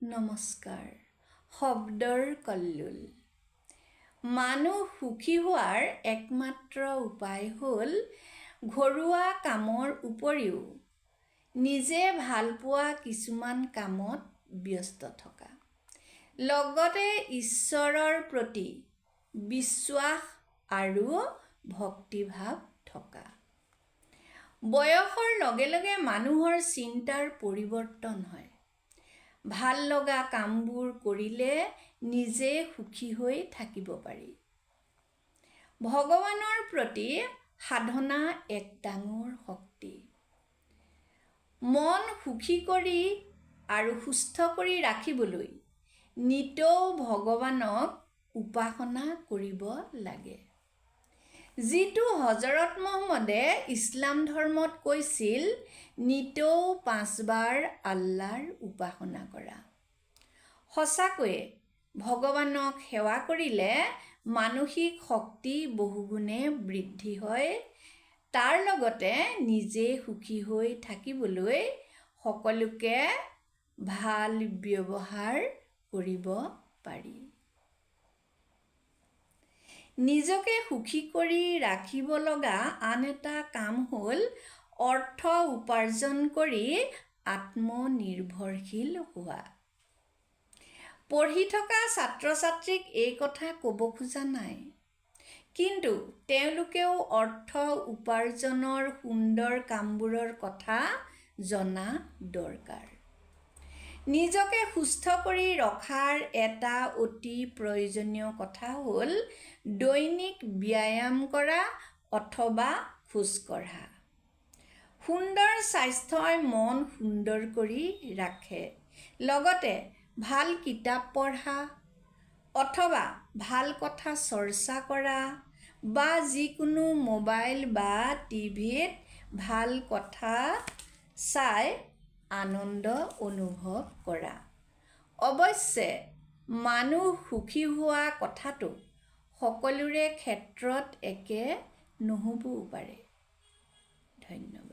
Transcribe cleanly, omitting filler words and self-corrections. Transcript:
নমস্কাৰ। শব্দৰ কল্লোল। মানুহ সুখী হোৱাৰ একমাত্ৰ উপায় হ'ল ঘৰুৱা কামৰ উপৰিও নিজে ভালপোৱা কিছুমান কামত ব্যস্ত থকা, লগতে ঈশ্বৰৰ প্ৰতি বিশ্বাস আৰু ভক্তিভাৱ থকা। বয়সৰ লগে লগে মানুহৰ চিন্তাৰ পৰিৱৰ্তন হয়। ভাল লগা কামবোৰ কৰিলে নিজে সুখী হৈ থাকিব পাৰি। ভগৱানৰ প্ৰতি সাধনা এক ডাঙৰ শক্তি। মন সুখী কৰি আৰু সুস্থ কৰি ৰাখিবলৈ নিতৌ ভগৱানক উপাসনা কৰিব লাগে। যিটো হজৰত মহম্মদে ইছলাম ধৰ্মত কৈছিল, নিতৌ 5 বাৰ আল্লাৰ উপাসনা কৰা। সঁচাকৈয়ে ভগৱানক সেৱা কৰিলে মানসিক শক্তি বহুগুণে বৃদ্ধি হয়। তাৰ লগতে নিজে সুখী হৈ থাকিবলৈ সকলোকে ভাল ব্যৱহাৰ কৰিব পাৰি। নিজকে সুখী কৰি ৰাখিব লগা আন এটা কাম হ'ল অৰ্থ উপাৰ্জন কৰি আত্মনিৰ্ভৰশীল হোৱা। পঢ়ি থকা ছাত্ৰ ছাত্ৰীক এই কথা ক'ব খোজা নাই, কিন্তু তেওঁলোকেও অৰ্থ উপাৰ্জনৰ সুন্দৰ কামবোৰৰ কথা জনা দৰকাৰ। নিজকে সুস্থ কৰি ৰখাৰ এটা অতি প্ৰয়োজনীয় কথা হ'ল দৈনিক ব্যায়াম কৰা অথবা খোজ কঢ়া। সুন্দৰ স্বাস্থ্যই মন সুন্দৰ কৰি ৰাখে। লগতে ভাল কিতাপ পঢ়া অথবা ভাল কথা চৰ্চা কৰা বা যিকোনো মোবাইল বা টিভিত ভাল কথা চাই আনন্দ অনুভৱ কৰা। অৱশ্যে মানুহ সুখী হোৱা কথাটো সকলোৰে ক্ষেত্ৰত একে নহ'বও পাৰে। ধন্যবাদ।